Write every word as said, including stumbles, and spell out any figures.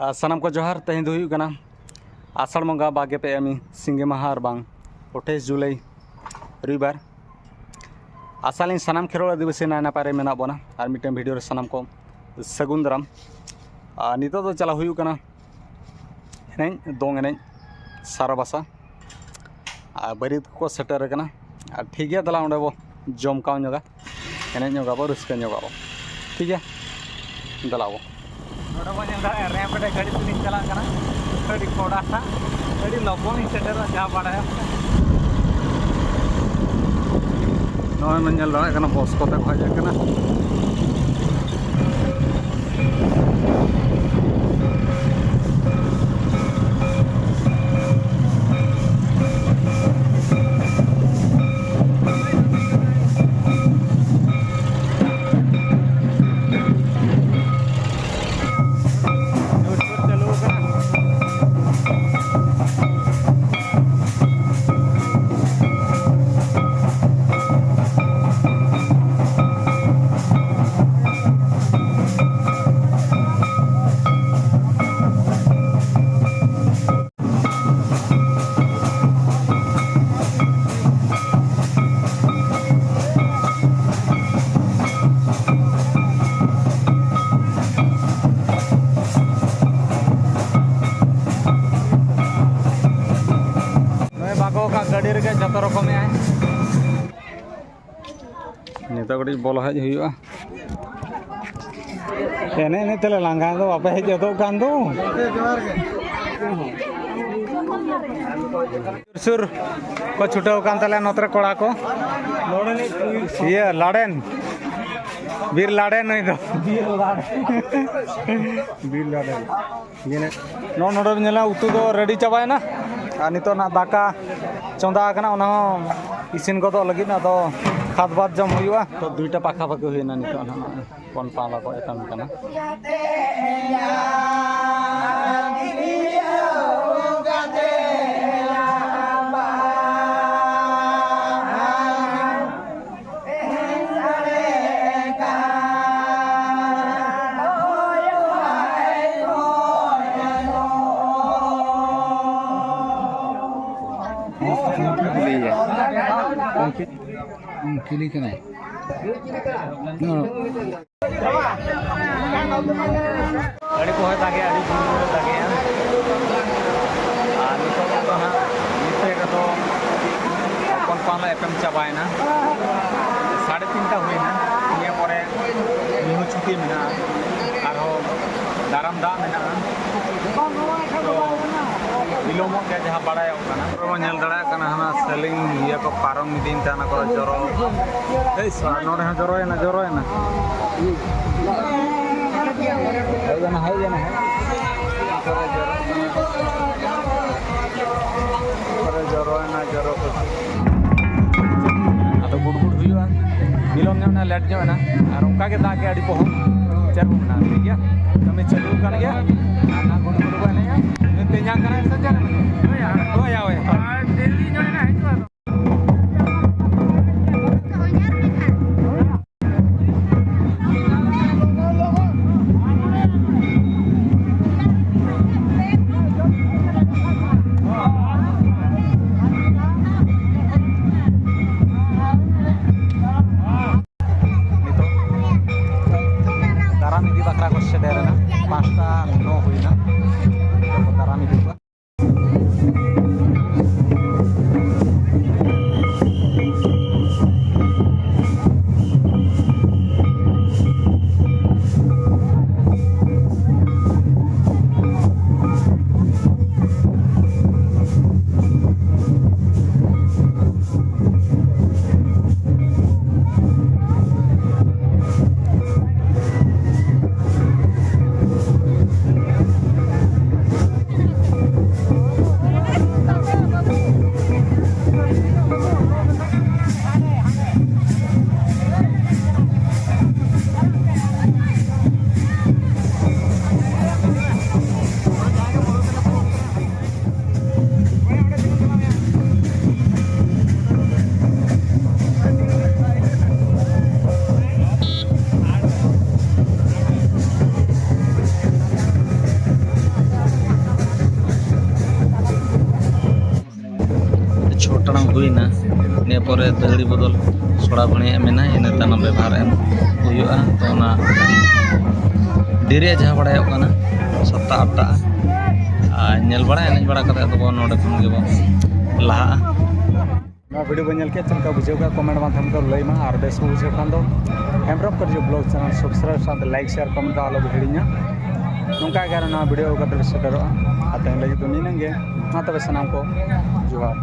ᱟᱨ ᱥᱟᱱᱟᱢ ᱠᱚ ᱡᱚᱦᱟᱨ᱾ ᱛᱮᱦᱮᱧ ᱫᱚ ᱦᱩᱭᱩᱜ ᱠᱟᱱᱟ ᱟᱥᱟᱲ ᱵᱚᱸᱜᱟ ᱵᱟᱜᱮ ᱯᱮ ᱟᱹᱢᱤ ᱥᱤᱸᱜᱮ ᱢᱟᱦᱟ ᱟᱨ ᱵᱟᱝ ᱟᱴᱷᱟᱭᱤᱥ ᱡᱩᱞᱟᱭ ᱨᱚᱵᱤᱵᱟᱨ᱾ ᱟᱥᱟᱞᱤᱧ ᱥᱟᱱᱟᱢ ᱠᱷᱮᱨᱣᱟᱲ ᱟᱹᱫᱤᱵᱟᱹᱥᱤ ᱱᱟᱭ ᱱᱟᱯᱟᱭ ᱨᱮ ᱢᱮᱱᱟᱜ ᱵᱚᱱᱟ᱾ ᱟᱨ ᱢᱤᱫᱴᱮᱱ ᱵᱷᱤᱰᱤᱭᱳ ᱨᱮ ᱥᱟᱱᱟᱢ ᱠᱚ ᱥᱟᱹᱜᱩᱱ ᱫᱟᱨᱟᱢ᱾ ᱟᱨ ᱱᱤᱛᱚᱜ ᱫᱚ ᱪᱟᱞᱟᱣ ᱦᱩᱭᱩᱜ ᱠᱟᱱᱟ ᱮᱱᱮᱡ, ᱫᱚᱝ ᱮᱱᱮᱡ ᱥᱟᱨᱟ ᱵᱟᱥᱟ᱾ ᱟᱨ ᱵᱟᱹᱨᱭᱟᱹᱛ ᱠᱚᱠᱚ ᱥᱮᱴᱮᱨ ᱟᱠᱟᱱᱟ᱾ ᱟᱨ ᱴᱷᱤᱠ ᱜᱮᱭᱟ, ᱫᱮᱞᱟ ᱚᱸᱰᱮ ᱵᱚ ᱡᱚᱢ ᱠᱟᱣ ᱧᱚᱜᱟ, ᱮᱱᱮᱡ ᱧᱚᱜ ᱟᱵᱚ, ᱨᱟᱹᱥᱠᱟᱹ ᱧᱚᱜ ᱟᱵᱚ᱾ ᱴᱷᱤᱠ ᱜᱮᱭᱟ, ᱫᱮᱞᱟ ᱵᱚ᱾ ᱱᱚᱰᱮ ᱵᱚ ᱧᱮᱞ ᱫᱟᱲᱮᱭᱟᱜᱼᱟ, ᱨᱮᱢᱯ ᱨᱮ ᱜᱟᱹᱰᱤ ᱛᱮᱞᱤᱧ ᱪᱟᱞᱟᱜ ᱠᱟᱱᱟ᱾ ᱟᱹᱰᱤ ᱠᱚᱰᱟ ᱦᱟᱸᱜ, ᱟᱹᱰᱤ ᱞᱚᱜᱚᱱ ᱞᱤᱧ ᱥᱮᱴᱮᱨᱚᱜᱼᱟ, ᱡᱟ ᱵᱟᱲᱟᱭᱟ᱾ ᱱᱚᱜᱼᱚᱭ ᱵᱚᱱ ᱧᱮᱞ ᱫᱟᱲᱮᱭᱟᱜ ᱠᱟᱱᱟ, ᱵᱚᱥ ᱠᱚᱛᱮ ᱠᱚ ᱦᱮᱡ ᱟᱠᱟᱱᱟ᱾ ᱡᱳᱨ ᱥᱳᱨ ᱪᱟᱹᱞᱩ ᱟᱠᱟᱱᱟ᱾ ᱱᱩᱭ ᱵᱟᱠᱚ ᱚᱠᱟ ᱜᱟᱹᱰᱤ ᱨᱮᱜᱮ ᱡᱚᱛᱚ ᱨᱚᱠᱚᱢᱮᱜᱼᱟᱭ᱾ ᱱᱤᱛᱚᱜ ᱠᱟᱹᱴᱤᱡ ᱵᱚᱞᱚ ᱦᱮᱡ ᱦᱩᱭᱩᱜᱼᱟ᱾ ᱮᱱᱮᱡ ᱮᱱᱮᱡ ᱛᱮᱞᱮ ᱞᱟᱸᱜᱟ ᱫᱚ, ᱵᱟᱯᱮ ᱦᱮᱡ ᱦᱚᱫᱚᱜ ᱠᱟᱱ ᱫᱚ᱾ ᱥᱩᱨ ᱥᱩᱨ ᱠᱚ ᱪᱷᱩᱴᱟᱹᱣ ᱠᱟᱱ ᱛᱟᱞᱮᱭᱟ ᱱᱚᱛᱮ ᱨᱮ ᱠᱚᱲᱟ ᱠᱚ᱾ ᱤᱭᱟᱹ ᱞᱟᱲᱮᱱ, ᱵᱤᱨ ᱞᱟᱲᱮᱱ ᱱᱩᱭ ᱫᱚ᱾ ᱵᱤᱨ ᱞᱟᱲᱮᱱ᱾ ᱱᱚᱜᱼᱚ ᱱᱚᱰᱮ ᱵᱤᱱ ᱧᱮᱞᱟ, ᱩᱛᱩ ᱫᱚ ᱨᱮᱰᱤ ᱪᱟᱵᱟᱭᱮᱱᱟ᱾ ᱟᱨ ᱱᱤᱛᱚᱜ ᱱᱟᱜ ᱫᱟᱠᱟ ᱪᱚᱸᱫᱟ ᱟᱠᱟᱱᱟ, ᱚᱱᱟ ᱦᱚᱸ ᱤᱥᱤᱱ ᱜᱚᱫᱚᱜ ᱞᱟᱹᱜᱤᱫ᱾ ᱟᱫᱚ ᱠᱷᱟᱫᱽ ᱵᱟᱫᱽ ᱡᱚᱢ ᱦᱩᱭᱩᱜᱼᱟ᱾ ᱛᱚ ᱫᱩᱭᱴᱟ ᱯᱟᱠᱷᱟ ᱯᱟᱠᱷᱤ ᱦᱩᱭᱱᱟ ᱱᱤᱛᱚᱜ ᱱᱟᱜ᱾ ᱯᱚᱱ ᱯᱟᱣᱞᱟ ᱠᱚ ᱮᱛᱟᱝ ᱠᱟᱱᱟ᱾ ᱦᱩᱸ, ᱪᱤᱞᱤ ᱠᱟᱱᱟᱭ? ᱟᱹᱰᱤ ᱠᱚ ᱦᱚᱭ ᱫᱟᱜᱮ, ᱟᱹᱰᱤ ᱡᱳᱨ ᱫᱟᱜᱮ᱾ ᱟᱨ ᱱᱤᱛᱚᱜ ᱫᱚ ᱦᱟᱸᱜ ᱱᱤᱛᱚᱜ ᱨᱮᱫᱚ ᱦᱚᱯᱚᱱ ᱠᱚᱦᱚᱸ ᱞᱮ ᱮᱯᱮᱢ ᱪᱟᱵᱟᱭᱮᱱᱟ᱾ ᱥᱟᱲᱮ ᱛᱤᱱᱴᱟ ᱦᱩᱭᱱᱟ᱾ ᱱᱤᱭᱟᱹ ᱯᱚᱨᱮ ᱢᱤᱦᱩ ᱪᱷᱩᱴᱤ ᱢᱮᱱᱟᱜᱼᱟ, ᱟᱨᱦᱚᱸ ᱫᱟᱨᱟᱢ ᱫᱟᱜ ᱢᱮᱱᱟᱜᱼᱟ᱾ ᱛᱚ ᱵᱤᱞᱚᱢᱚᱜ ᱜᱮᱭᱟ ᱡᱟᱦᱟᱸ ᱵᱟᱲᱟᱭᱚᱜ ᱠᱟᱱᱟ᱾ ᱱᱚᱜᱼᱚᱭ ᱵᱚᱱ ᱧᱮᱞ ᱫᱟᱲᱮᱭᱟᱜ ᱠᱟᱱᱟ, ᱦᱟᱱᱟ ᱥᱮᱞᱤᱝ ᱤᱭᱟᱹ ᱠᱚ ᱯᱟᱨᱚᱢ ᱤᱫᱤᱭᱮᱱ ᱛᱟᱦᱮᱱᱟ ᱠᱚ ᱡᱚᱨᱚ᱾ ᱮᱭ ᱥᱟ-, ᱱᱚᱰᱮ ᱦᱚᱸ ᱡᱚᱨᱚᱭᱮᱱᱟ, ᱡᱚᱨᱚᱭᱮᱱᱟ᱾ ᱦᱮᱡ ᱮᱱᱟ, ᱦᱮᱡ ᱮᱱᱟ, ᱦᱮᱡ ᱮᱱᱟ᱾ ᱯᱚᱨᱮ ᱡᱚᱨᱚᱭᱮᱱᱟ, ᱡᱚᱨᱚ ᱠᱚ᱾ ᱟᱫᱚ ᱜᱩᱰ ᱜᱩᱰ ᱦᱩᱭᱩᱜᱼᱟ, ᱵᱤᱞᱚᱢ ᱧᱚᱜ ᱮᱱᱟ, ᱞᱮᱴ ᱧᱚᱜ ᱮᱱᱟ᱾ ᱟᱨ ᱚᱱᱠᱟ ᱜᱮ ᱫᱟᱜ ᱜᱮ ᱟᱹᱰᱤ ᱯᱚᱦᱚᱢ ᱪᱟᱹᱞᱩ ᱢᱮᱱᱟᱜᱼᱟ, ᱴᱷᱤᱠ ᱜᱮᱭᱟ? ᱠᱟᱹᱢᱤ ᱪᱟᱹᱞᱩ ᱟᱠᱟᱱ ᱜᱮᱭᱟ᱾ ᱟᱨ ᱱᱟᱜ ᱜᱩᱰ ᱜᱩᱰ ᱵᱚ ᱮᱱᱮᱡᱼᱟ᱾ ᱛᱮᱧᱟᱝ ᱠᱟᱱᱟ ᱥᱮ ᱪᱮᱫ? ᱦᱳᱭ, ᱦᱳᱭ, ᱦᱳᱭ᱾ ᱟᱨ ᱫᱤᱞᱞᱤ ᱧᱚᱜ ᱮᱱᱟ, ᱦᱤᱡᱩᱜᱼᱟ᱾ ᱱᱤᱛᱚᱜ ᱫᱟᱨᱟᱢ ᱤᱫᱤ ᱵᱟᱠᱷᱨᱟ ᱠᱚ ᱥᱮᱴᱮᱨ ᱮᱱᱟ, ᱯᱟᱸᱪᱴᱟ ᱱᱚ ᱦᱩᱭᱱᱟ, ᱱᱤᱛᱚᱜ ᱠᱚ ᱫᱟᱨᱟᱢ ᱤᱫᱤ ᱠᱚᱣᱟ᱾ ᱪᱷᱚ ᱴᱟᱲᱟᱝ ᱦᱩᱭᱱᱟ᱾ ᱱᱤᱭᱟᱹ ᱯᱚᱨᱮ ᱫᱟᱹᱦᱲᱤ ᱵᱚᱫᱚᱞ ᱥᱚᱲᱟ ᱵᱷᱟᱹᱲᱤᱭᱟᱜ ᱢᱮᱱᱟᱜᱼᱟ, ᱤᱱᱟᱹ ᱛᱟᱭᱱᱚᱢ ᱵᱮᱵᱷᱟᱨ ᱮᱢ ᱦᱩᱭᱩᱜᱼᱟ᱾ ᱛᱚ ᱚᱱᱟ ᱰᱮᱨᱤᱭᱟᱜ ᱡᱟᱦᱟᱸ ᱵᱟᱲᱟᱭᱚᱜ ᱠᱟᱱᱟ ᱥᱟᱛᱴᱟ ᱟᱴᱴᱟ, ᱟᱨ ᱧᱮᱞ ᱵᱟᱲᱟ ᱮᱱᱮᱡ ᱵᱟᱲᱟ ᱠᱟᱛᱮ ᱟᱫᱚ ᱵᱚᱱ ᱱᱚᱰᱮ ᱠᱷᱚᱱ ᱜᱮᱵᱚᱱ ᱞᱟᱦᱟᱜᱼᱟ᱾ ᱱᱚᱣᱟ ᱵᱷᱤᱰᱤᱭᱳ ᱵᱚᱱ ᱧᱮᱞ ᱠᱮᱫ, ᱪᱮᱫ ᱞᱮᱠᱟ ᱵᱩᱡᱷᱟᱹᱣ ᱠᱮᱫᱟ ᱠᱚᱢᱮᱱᱴ ᱢᱟᱫᱽᱫᱷᱚᱢ ᱛᱮ ᱞᱟᱹᱭ ᱢᱟ, ᱟᱨ ᱵᱮᱥ ᱵᱚ ᱵᱩᱡᱷᱟᱹᱣ ᱠᱷᱟᱱ ᱫᱚ ᱦᱮᱢᱵᱨᱚᱢ ᱠᱟᱹᱨᱡᱚ ᱵᱞᱚᱜ ᱪᱮᱱᱮᱞ ᱥᱟᱵᱥᱠᱨᱟᱭᱤᱵ ᱥᱟᱶᱛᱮ ᱞᱟᱭᱤᱠ ᱥᱮᱭᱟᱨ ᱠᱚᱢᱮᱱᱴ ᱫᱚ ᱟᱞᱚ ᱵᱚ ᱦᱤᱲᱤᱧᱟ᱾ ᱱᱚᱝᱠᱟ ᱜᱮ ᱟᱨ ᱱᱚᱣᱟ ᱵᱷᱤᱰᱤᱭᱳ ᱟᱹᱜᱩ ᱠᱟᱛᱮ ᱵᱚ ᱥᱮᱴᱮᱨᱚᱜᱼᱟ᱾ ᱟᱨ ᱛᱮᱦᱮᱧ ᱞᱟᱹᱜᱤᱫ ᱫᱚ ᱱᱤᱱᱟᱹᱝ ᱜᱮ᱾ ᱢᱟ ᱛᱚᱵᱮ ᱥᱟᱱᱟᱢ ᱠᱚ ᱡᱚᱦᱟᱨ᱾